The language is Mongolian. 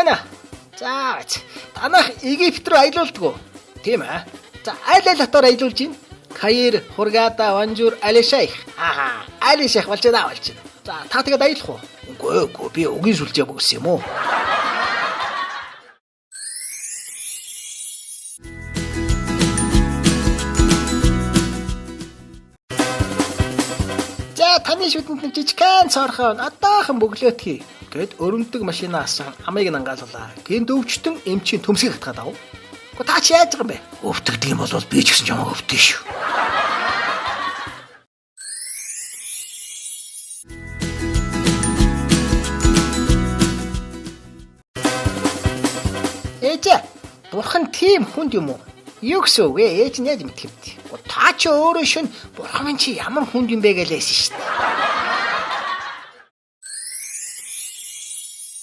Сайн аа. За танах Египт рүү аялуулдаг уу? Тийм ээ. За аль аль хотоор аялуулж байна? Каир, Хургада, Ванжур, Алишайх. Аха. Алишайх болж байна болж байна. За та тэгээд аялах уу? Үгүй үгүй би өгийн сүлжээ бөгсөн юм уу? За таны шүдэнд нэг жижигхэн цоорхоо одоохон бөглөөтгий гэд өрөмдөг машина асан амыг нангааллаа. Гинт өвчтөн эмчийн төмсгийг хатгаад ав. Гэхдээ та чи яаж байгаа юм бэ? Өвтгдөг юм бол би ч гэсэн чамайг өвтгөн шүү. Ээжээ, бурхан тийм хүнд юм уу? Юу гэсэн үг вэ? Ээж нь яаж мэдэх юм бэ? Та чи өөрөө шин бурхан минь чи ямар хүнд юм бэ гэлээсэн шүү дээ.